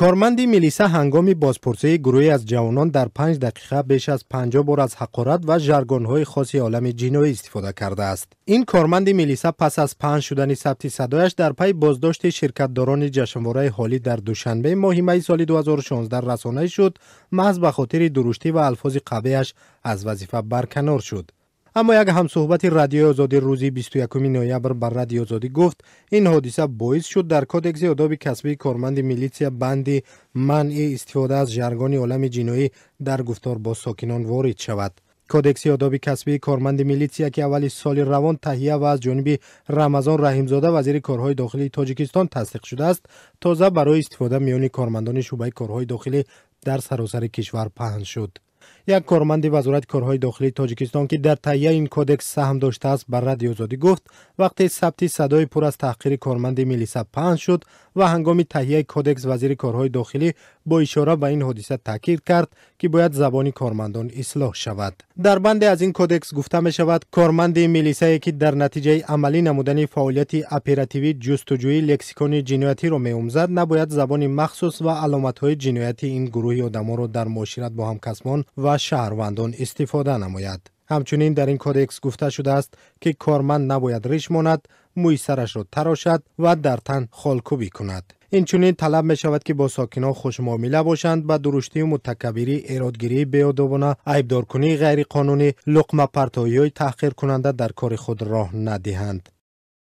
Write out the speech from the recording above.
Корманди милиса ҳангоми бозпурсии гурӯҳе аз ҷавонон дар 5 дақиқа беш аз 50 бор аз ҳақорат ва жаргонҳои хоси олами ҷиноӣ истифода кардааст. Ин корманди милиса пас аз паҳн шудани сабти садояш дар пайи боздошти ширкатдорони ҷашнвораи ҳолӣ дар Душанбе моҳи майи соли 2016 расонаӣ шуд, маҳз ба хотири дуруштӣ ва алфози қабеҳаш аз вазифа барканор шуд. Аммо як ҳамсӯҳбати Радиои Озодӣ рӯзи 21 ноябр ба Радиои Озодӣ гуфт, ин ҳодиса боис шуд дар Кодекси одоби касбии корманди милитсия банди манъи истифода аз жаргони олами ҷиноӣ дар гуфтор бо сокинон ворид шавад. Кодекси одоби касбии корманди милитсия, ки аввали соли равон таҳия ва аз ҷониби Рамазон Раҳимзода, вазири корҳои дохилии Тоҷикистон, тасдиқ шудааст, тоза барои истифода миёни кормандони шӯъбаи корҳои дохилӣ дар саросари кишвар паҳн шуд. Як корманди Вазорати корҳои дохилии Тоҷикистон, ки дар таҳияи ин кодекс саҳм доштааст, ба Радиои Озодӣ гуфт, вақте сабти садои пур аз таҳқири корманди милиса паҳн шуд ва ҳангоми таҳияи кодекс вазири корҳои дохилӣ бо ишора ба ин ҳодиса таъкид кард, ки бояд забони кормандон ислоҳ шавад. Дар банде аз ин кодекс гуфта мешавад, корманди милисае, ки дар натиҷаи амалӣ намудани фаъолияти оперативӣ ҷустуҷӯи лексикони ҷиноятиро меомӯзад, набояд забони махсус ва аломатҳои ҷинояти ин гурӯҳи одамонро дар муошират бо ҳамкасбон ва шаҳрвандон истифода намояд. Ҳамчунин дар ин кодекс гуфта шудааст, ки корманд набояд риш монад, мӯи сарашро тарошад ва дар тан холкӯбӣ кунад. Инчунин талаб мешавад, ки бо сокинон хушмуомила бошанд, ба дуруштию мутакаббирӣ, эродгирии беодобона, айбдоркунии ғайриқонунӣ, луқмапартоиҳои таҳқиркунанда дар кори худ роҳ надиҳанд.